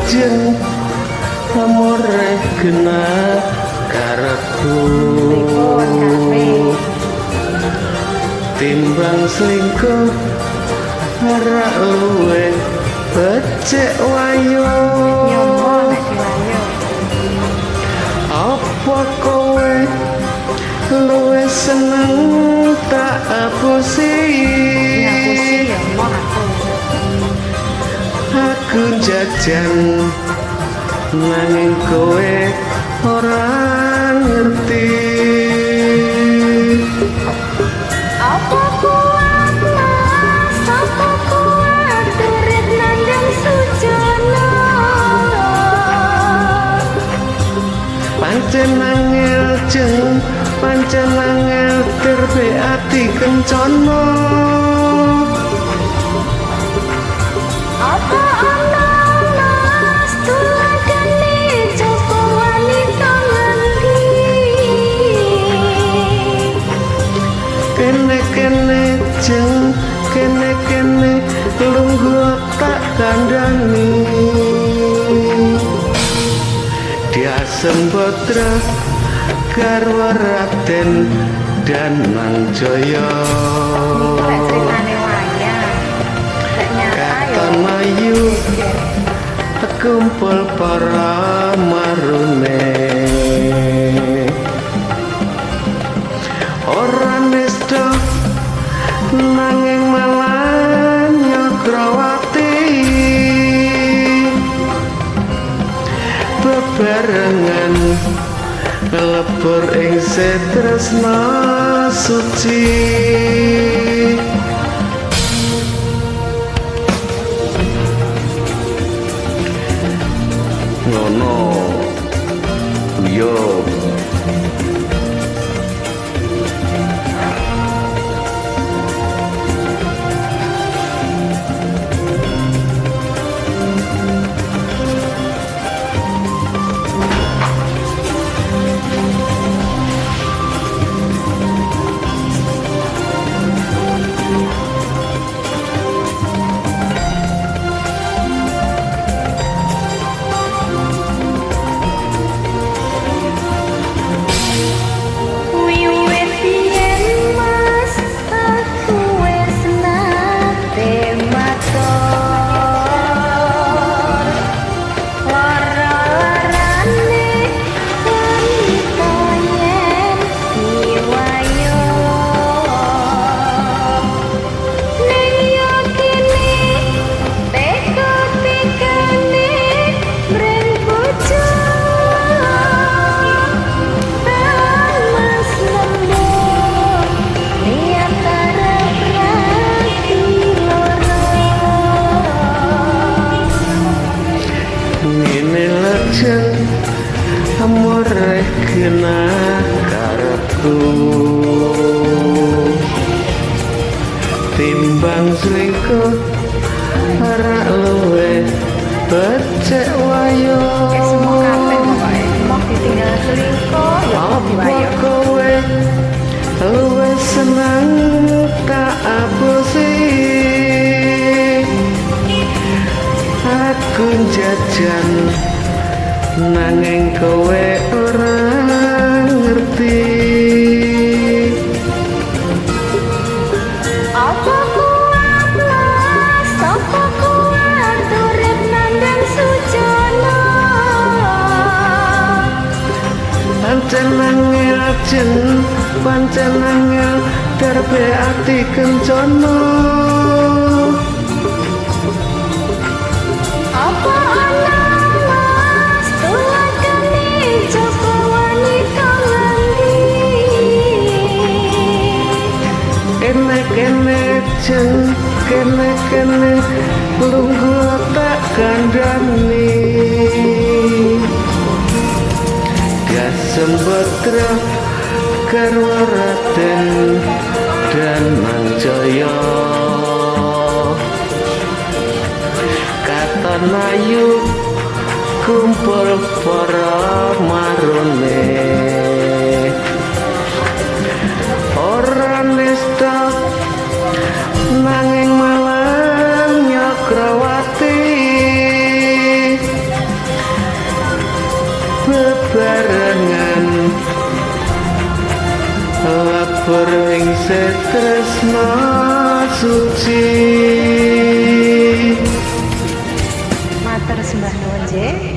lajeng amore kena karepku. Timbang selingkuh ora luwe becik wayo. Apa kowe luwe seneng tak apusi? Aku jajan nanging kowe ora ngerti. Apa kuat mas, apa kuat urip nandang sujana. Pancen angel jeng, pancen angel terbe ati kencana. Apa ana mas tuladane jaba wanita ngendi? Kene kene jeng, kene kene lungguh tak kandhani. Dia Sembadra garwa Raden Dananjaya. Katon mayu kumpul para marune. Ora nista nanging malah nyokrawati. Bebarengan nglebur ing setresna suci. Ngono yo. Amore kena karepku. Timbang selingkuh ora luwe becik wayo. Semua kabeh pokoke moh ditinggal selingkuh ya apa kowe luwe seneng tak apusi? Aku jajan nanging kowe ora ngerti. Apa kuat mas, apa kuat urip nandang sujana. Pancen angel jeng, pancen angel terbe ati kencana. Apa ana mas tuladane jaba wanita ngendi? Kene kene jeng, kene kene lungguh tak kandhani. Dia Sembadra garwa Raden Dananjaya. Katon ayu kumpul para marune. Ora nista nanging malah nyokrawati. Lebur ing tresna suci. Matur sembah nuwun nggih.